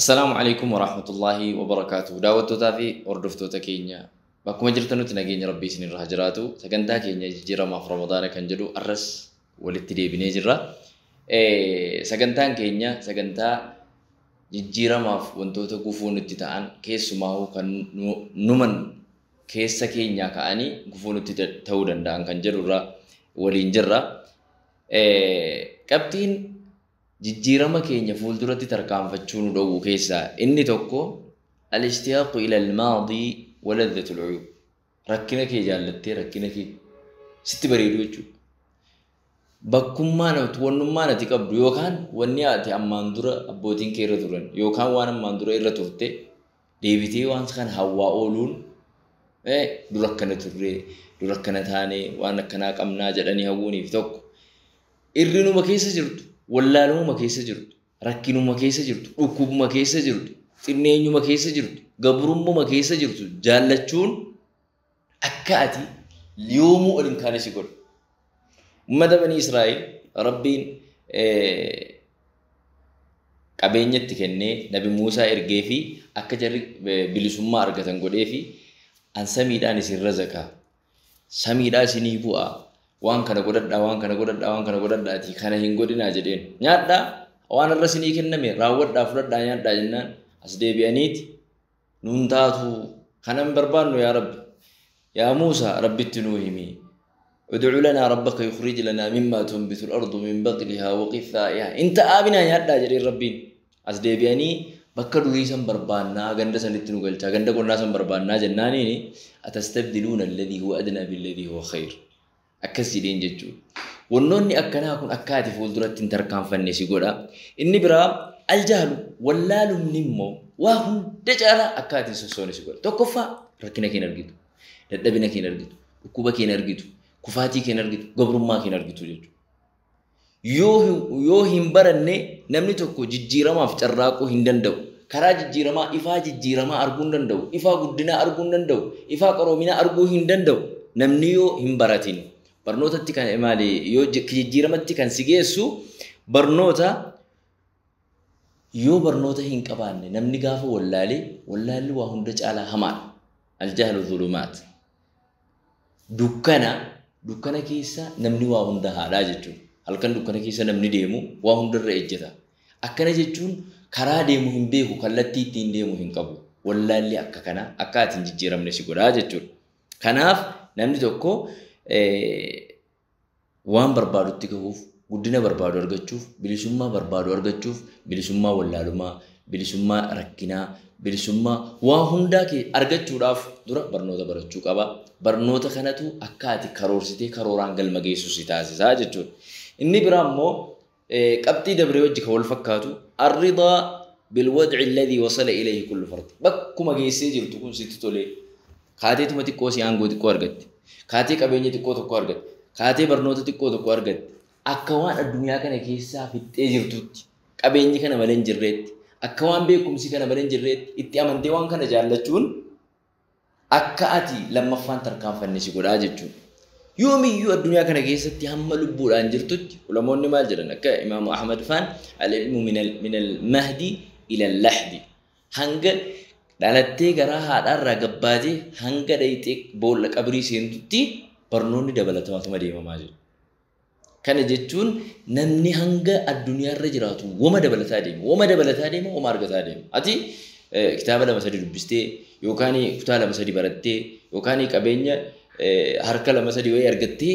Assalaamu alaikum warahmatullaahi wabarakaatuh. Daawwattootaa fi hordoftoota keenya bakkuma jirtanutti nageenya Rabbii isinirra haa jiraatu. Sagantaa keenya jijjiiramaaf Ramadaana kan jedhu arras walitti deebinee jirra. Sagantaan keenya sagantaa jijjiiramaaf wantoota gufuu nutti ta'an, keessumaa kan numan keessa keenyaa ka'anii gufuu nutti ta'uu danda'an kan jedhurra waliin jirra. Qabxiin jijjiirama keenya fuulduratti tarkaanfachuu nu dhowwu keessaa inni tokko al-ishtiyaaqu ila al-maadii wa ladhatul uyub. Rakkina kee jaallattee rakkina kee sitti bareedu jechuudha. Bakkummaan ati, wannummaan ati qabdu yookaan wanni ati ammaan dura abbootiin kee irra turan yookaan waan ammaan dura irra turte deebitee waan kana hawwaa ooluun, dura akkana turre, dura akkana taane, waan akkanaa qabnaa jedhanii hawwuuniif tokko. Irrinuma keessa jirtu, wallaalumuma keessa jirtu, rakkinuma keessa jirtu, dhukkubuma keessa jirtu, xinneenyuma keessa jirtu, gabrummuma keessa jirtu jaallachuun akka ati yoomuu ol hin kaane si godha. Uummata Banii Israa'el Rabbiin qabeenya itti kennee Nabi Muusaa ergee fi akka jarri bilisummaa argatan godhee fi an samiidhaan isin razakaa, samiidhaa isinii bu'aa, waan kana godhadhaa, waan kana godhadhaa, waan kana godhadhaatii kana hin godhinaa jedheen. Nyaadhaa, waan irra isinii kenname raawwadhaa, fudhadhaa, nyaadhaa jennaan as deebi'aniiti nuun taatu, kana hin barbaannu, yaa Rabbi. Yaa Muusaa, Rabbitti nuu himi. Ud'u lanaa rabbaka yukhrij lanaa mimmaa tunbitu al-ardu min baqlihaa wa qithaa'ihaa. In ta'aabinaa, nyaadhaa jedheen Rabbiin. As deebi'anii bakka durii san barbaannaa, ganda sanitti nu galchaa, ganda qonnaa san barbaannaa jennaaniin, atastabdiluuna alladhii huwa adnaa billadhii huwa khayr. Akkas jedheen jechuudha. Wannoonni akkanaa kun akka ati fuulduratti hin tarkaanfanne si godha. Inni biraa aljahlu, wallaalumni immoo waa hunda caalaa akka ati hin sossoone si godha. Tokkoffaa, rakkina kee hin argitu. Dadhabina kee hin argitu. Dhukkuba kee hin argitu. Kufaatii kee hin argitu. Gabrummaa kee hin argitu jechuudha. Yoo hin baranne namni tokko jijjiiramaaf carraaquu hin danda'u. Karaa jijjiiramaa, ifaa jijjiiramaa arguu hin danda'u. Ifaa guddinaa arguu hin danda'u. Ifaa qaroominaa arguu hin danda'u. Namni yoo hin baratin. Barnootatti kan maali, yoo jijjiiramatti kan si geessu barnoota. Yoo barnoota hin qabaanne, namni gaafa wallaalee, wallaalli waa hunda caalaa hamaadha. Aljahlu zulumaat. Dukkana, dukkana keessa namni waa hunda haadhaa jechuudha. Halkan dukkana keessa namni deemu waa hundarra ejjeta. Akkana jechuun karaa deemu hin beeku, kallattii ittiin deemu hin qabu. Wallaalli akka kana akka ati hin jijjiiramne si godhaa jechuudha. Kanaaf namni tokko waan barbaadutti gahuuf, guddina barbaadu argachuuf, bilisummaa barbaadu argachuuf, bilisummaa wallaalummaa, bilisummaa rakkinaa, bilisummaa waa hundaa kee argachuudhaaf dura barnoota barachuu qaba. Barnoota kanatu akka ati karoorsitee karooraan galma geessu si taasisaa jechuudha. Inni biraa immoo qabxii dabree wajji kan wal fakkaatu arridaa bilwadci alladhii wasala ilayhi kullu fard. Bakkuma geessee jirtu kun sitti tolee, kaateetuma xiqqoo si aangoo xiqqoo argatte, kaatee qabeenya xiqqoo tokko argatte, kaatee barnoota xiqqoo tokko argatte, akka waan addunyaa kana keessaa fixxee jirtutti, qabeenyi kana malee hin jirreetti, akka waan beekumsi kana malee hin jirreetti itti amantee waan kana jaallachuun akka ati lammaffaan tarkaanfanne si godhaa jechuudha. Yoomiyyuu addunyaa kana keessatti hamma lubbuudhaan jirtutti, ulamoonni maal jedhan, akka Imaamu Ahmad faan, al-ilmu min al-mahdi ila al-lahdi. Hanga dhalattee garaa haadhaarraa gabbaatee hanga dhayxee boolla qabrii seentutti barnoonni dabalatamaatuma deemamaa jiru. Kana jechuun namni hanga addunyaarra jiraatu wama dabalataa deema, wama dabalataa deema, wama argataa deema. Ati kitaaba lama sadi dubbistee yookaan kutaa lama sadi barattee yookaan qabeenya harka lama sadi wayii argattee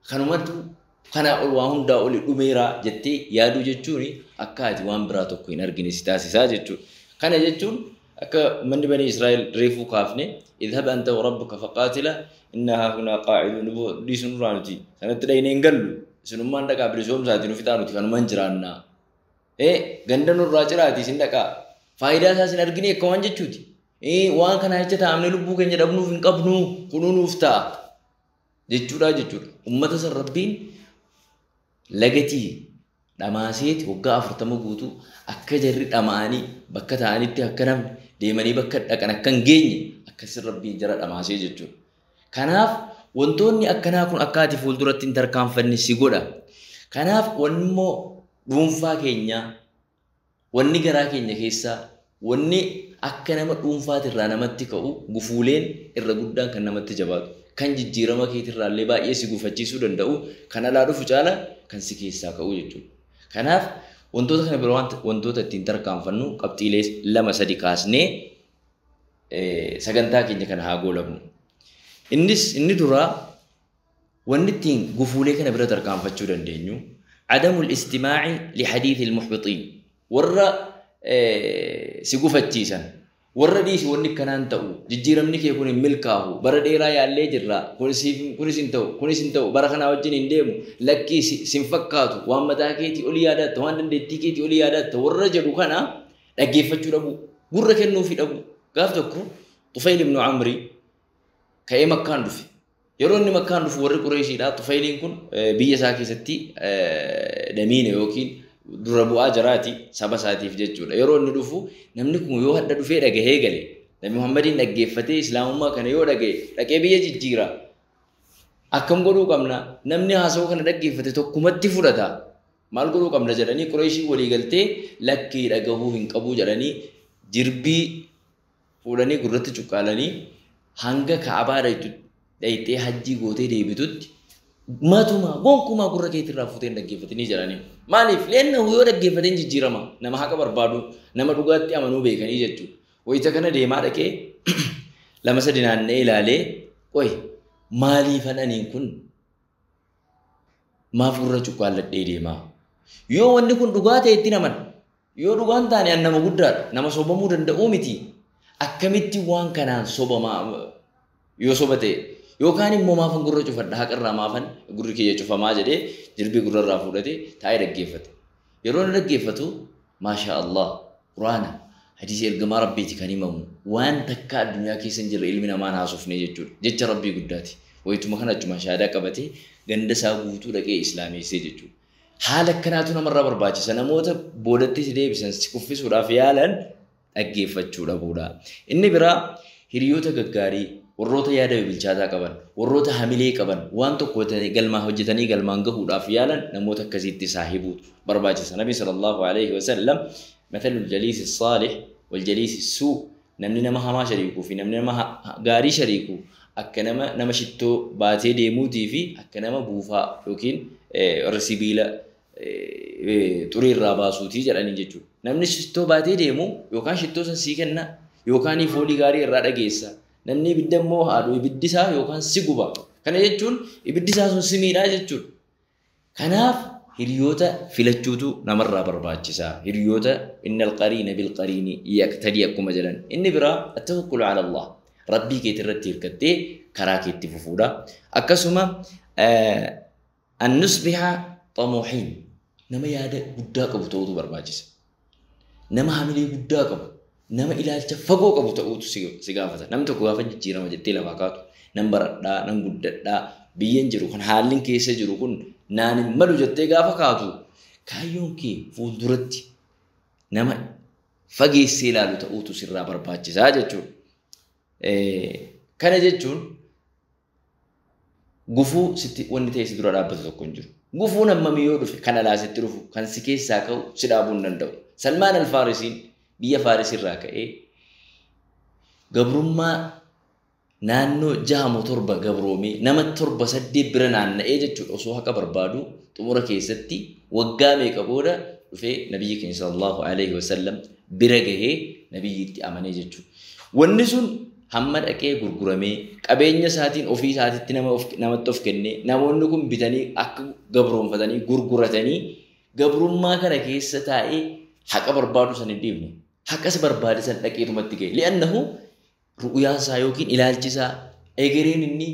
kanumatu kanaa ol waa hundaa oli dhumeeraa jettee yaaduu jechuun akka ati waan biraa tokko hin argine si taasisaa jechuudha. Kana jechuun akka manni Banii Israa'el reefuu kaafne, idhab anta wa rabbuka faqaatila inna haahunaa qaa'iduun, dhiisuu nurraa, nuti sanatti dhaynee hin gallu, isinummaan dhaqaa bilisoomsaati, nu fixaa, nuti kanumaan jiraannaa. Ganda nurraa ciraati, isin dhaqaa. Faayidaa isaa isin argine akka waan jechuuti. Waan kana jecha taa'amnee lubbuu keenya dhabnuuf hin qabnu, kunuu nuuf ta'a jechuudha jechuudha. Uummata san Rabbiin lagatii dhamaaseeti waggaa 40 guutuu akka jarri dhama'anii bakka ta'anitti akka namni deemanii bakka dhaqan akka hin geenye akkasin Rabbiin jara dhamaasee jechuudha. Kanaaf wantoonni akkanaa kun akka ati fuulduratti hin tarkaanfanne si godha. Kanaaf wanni immoo dhuunfaa keenyaa, wanni garaa keenya keessaa Wanni akka nama dhuunfaatirraa namatti ka'u gufuuleen irra guddaan kan namatti jabaatu, kan jijjiirama keetirraallee baay'ee si gufachiisuu danda'u, kan alaa dhufu caala kan si keessaa ka'u jechuudha. Kanaaf wantoota kana bira wantoota ittiin tarkaanfannu qabxiilee 2-3 kaasnee sagantaa keenya kana haa goolabnu. Innis inni duraa wanni ittiin gufuulee kana bira tarkaanfachuu dandeenyu adamul istimaa'i li hadiithil muhbixiin, warra si gufachiisan, warra dhiisi wanni kanaan ta'u, jijjiiramni kee kun hin milkaa'u, bara dheeraa yaallee jirra, kunis hin ta'u, kunis hin ta'u, bara kanaa wajjin hin deemu, lakkii sin fakkaatu, waan mataa keetii olii yaadatta, waan dandeettii keetii olii yaadatta, warra jedhu kana dhaggeeffachuu dhabu, gurra kennuufii dhabu. Gaaf tokko Tufayl ibnu Amrii ka'ee Makkaan dhufe. Yeroo inni Makkaan dhufu warri Qureeshiidha. Tufayliin kun biyya isaa keessatti damiina yookiin dura bu'aa jaraati saba isaatiif jechuudha. Yeroo inni dhufu namni kun yoo hadda dhufee dhagahee gale, Nabi Muhammadiin dhaggeeffatee Islaamummaa kana yoo dhagahe dhaqee biyya jijjiira. Akkam godhuu qabna? Namni haasawaa kana dhaggeeffate tokkumatti fudhata. Maal godhuu qabna jedhanii Qureeshii walii galtee lakkii dhagahuu hin qabu jedhanii jirbii fuudhanii gurratti cuqqaalanii hanga Kaabaa dhayxee hajjii gootee deebitutti matuma gonkumaa gurra keetirraa fuutee hin dhaggeeffatanii jedhanii. Maaliif? Leennahu yoo dhaggeeffateen jijjiirama. Nama haqa barbaadu, nama dhugaatti amanuu beekanii jechuudha. Wayita kana deemaa dhaqee 2-3 naanna'ee ilaalee, qoy maaliifan aniin kun maaf gurra cuqqaalladhee deemaa? Yoo wanni kun dhugaa ta'e itti naman, yoo dhugaan taane an nama guddaadha, nama sobamuu danda'uu miti. Akkamitti waan kanaan sobamaa yoo soba ta'e yookaan immoo maafan gurra cufadha, haqarraa maafan gurri kiyya cufamaa jedhee jirbii gurrarraa fuudhatee taa'ee dhaggeeffate. Yeroo inni dhaggeeffatu maashaa Allah, Quraana, hadiisa ergamaa Rabbiiti kan himamu, waan takka addunyaa keessa hin jirre ilmi namaan haasofne jechuudha. Jecha Rabbii guddaati. Wayituma kana achuma shaadaa qabatee ganda isaa guutuu dhaqee islaameessee jechuudha. Haala akkanaatu namarraa barbaachisa. Namoota boodatti si deebisan si kuffisuudhaaf yaalan dhaggeeffachuu dhabuudha. Inni biraa hiriyoota gaggaarii, warroota yaada bilchaataa qaban, warroota hamilee qaban, waan tokko galmaa hojjetanii galmaan gahuudhaaf yaalan namoota akkasiitti saahibuutu barbaachisa. Nabi sallallahu alaihi wasallam mathalul jaliisi saalih wal jaliisi suu, namni nama hamaa shariikuu fi namni nama gaarii shariiku akka nama shittoo baatee deemuutii fi akka nama buufaa yookiin warra sibiila xurii irraa baasuutii jedhanii jechuudha. Namni shittoo baatee deemu yookaan shittoo san sii kenna yookaan foolii gaarii irraa dhageessa. Namni ibidda immoo haadhu ibiddi isaa yookaan si guba. Kana jechuun ibiddi isaa sun si miidhaa jechuudha. Kanaaf hiriyoota filachuutu namarraa barbaachisa. Hiriyoota innal qariina bil qariini yaqtadii akkuma jedhan. Inni biraa at-tawakkulu ala Allah. Rabbii keetii irratti hirkattee karaa keetti fufuudha. Akkasuma an nusbiha xamuuhiin, nama yaada guddaa qabu ta'uutu barbaachisa. Nama hamilee guddaa qabu, nama ilaalcha fagoo qabu ta'uutu si gaafata. Namni tokko gaafa jijjiirama jettee lafaa kaatu, nan baradhaa, nan guddadhaa, biyyeen jiru kan haalli keessa jiru kun naan hin malu jettee gaafa kaatu, kaayyoon kee fuulduratti nama fageessee ilaalu ta'uutu sirraa barbaachisaa jechuudha. Kana jechuun gufuu sitti wanni ta'e si dura dhaabbatu tokko hin jiru. Gufuun hammamii yoo dhufe kan alaa sitti dhufu, kan si keessaa ka'u si dhaabuu hin danda'u. Salmaan Alfaarisiin biyya Faarisirraa ka'ee gabrummaa naannoo 6 7 gabroomee nama 7 8 bira naanna'ee jechuudha osoo haqa barbaadu xumura keessatti waggaa meeqa booda dhufee nabiyyi keenya sallallahu alaihi wasallam bira gahee nabiyyiitti amanee jechuudha. Wanni sun hamma dhaqee gurguramee qabeenya isaatiin ofii isaatitti namatti of kennee namoonni kun bitanii akka gabroonfatanii gurguratanii gabrummaa kana keessa taa'ee haqa barbaadu san hin dhiifne. Haqa isa barbaade san dhaqeetumatti gahe. Li'annahu ru'uyaan isaa yookiin ilaalchi isaa egereen inni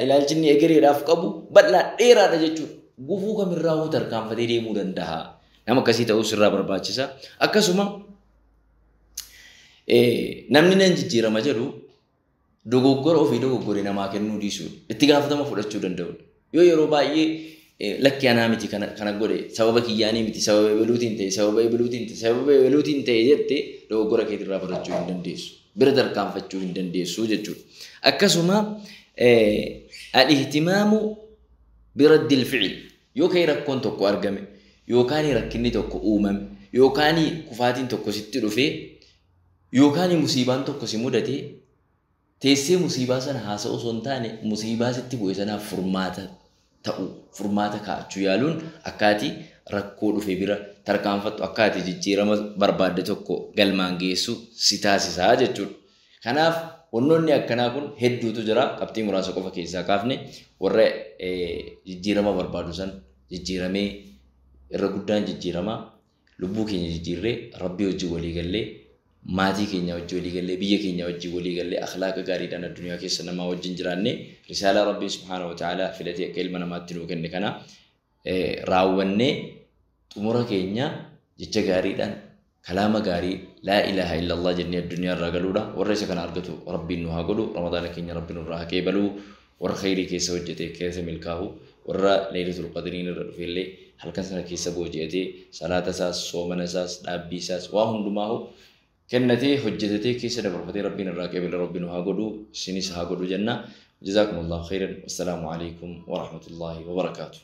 ilaalchi inni egereedhaaf qabu bal'aa dheeraadha jechuudha. Gufuu kamirraa hoo tarkaanfatee deemuu danda'a. Nama akkasii ta'uu sirraa barbaachisa. Akkasuma namni nan jijjiirama jedhu dogoggora ofii dogoggore namaa kennuu dhiisuudha. Itti gaafatama fudhachuu danda'udha. Yoo yeroo baay'ee lakki anaa miti kana godhe sababa kiyyaanii miti sababa ebeluutiin ta'e sababa ebeluutiin ta'e sababa ebeluutiin ta'e jette dogoggora keetirraa barachuu hin dandeessu. Bira tarkaanfachuu hin dandeessu jechuudha. Akkasuma al-ihtimaamu biraddil fi'il, yoo ka'e rakkoon tokko argame yookaan rakkinni tokko uumame yookaan kufaatiin tokko sitti dhufee Yookaan musiibaan tokko si mudate teessee musiibaa sana haasa'u osoo hin taane musiibaa sitti bu'e sanaaf furmaata ta'u, furmaata kaa'achuu yaaluun akkaati rakkoo dhufe bira tarkaanfattu, akkaati jijjiirama barbaadde tokko galmaan geessu si taasisaa jechuudha. Kanaaf wannoonni akkanaa kun hedduutu jira. Qabxii muraasa qofa keessaa kaafne. Warra jijjiirama barbaadu san jijjiiramee, irra guddaan jijjiirama lubbuu keenya jijjiirree, Rabbii wajjin walii gallee, maatii keenya wajjin walii gallee, biyya keenya wajjin walii gallee, akhlaaqa gaariidhaan addunyaa keessa namaa wajjin jiraannee, risaalaa Rabbii subhaanahu wa ta'aalaa filatee akka ilma namaatti nuu kenne kana raawwannee, xumura keenya jecha gaariidhaan, kalaama gaarii laa ilaaha illallah jennee addunyaa irraa galuudha. Warra isa kana argatu Rabbiin nu haa godhu. Ramadaana keenya Rabbiin nurraa haa qeebaluu. Warra khayrii keessa hojjetee keessa milkaa'u, warra Laylatul Qadriin irra dhufeellee halkan sana keessa booji'atee salaata isaas, soomana isaas, dhaabbii isaas, waa hundumaahu kennatee hojjetatee keessa dabarfatee Rabbiin irraa qeebale Rabbiin nu haa godhu, isinis haa godhu jenna. Jazaakumullahu khayran. Wassalaamu alaikum warahmatullahi wabarakaatuh.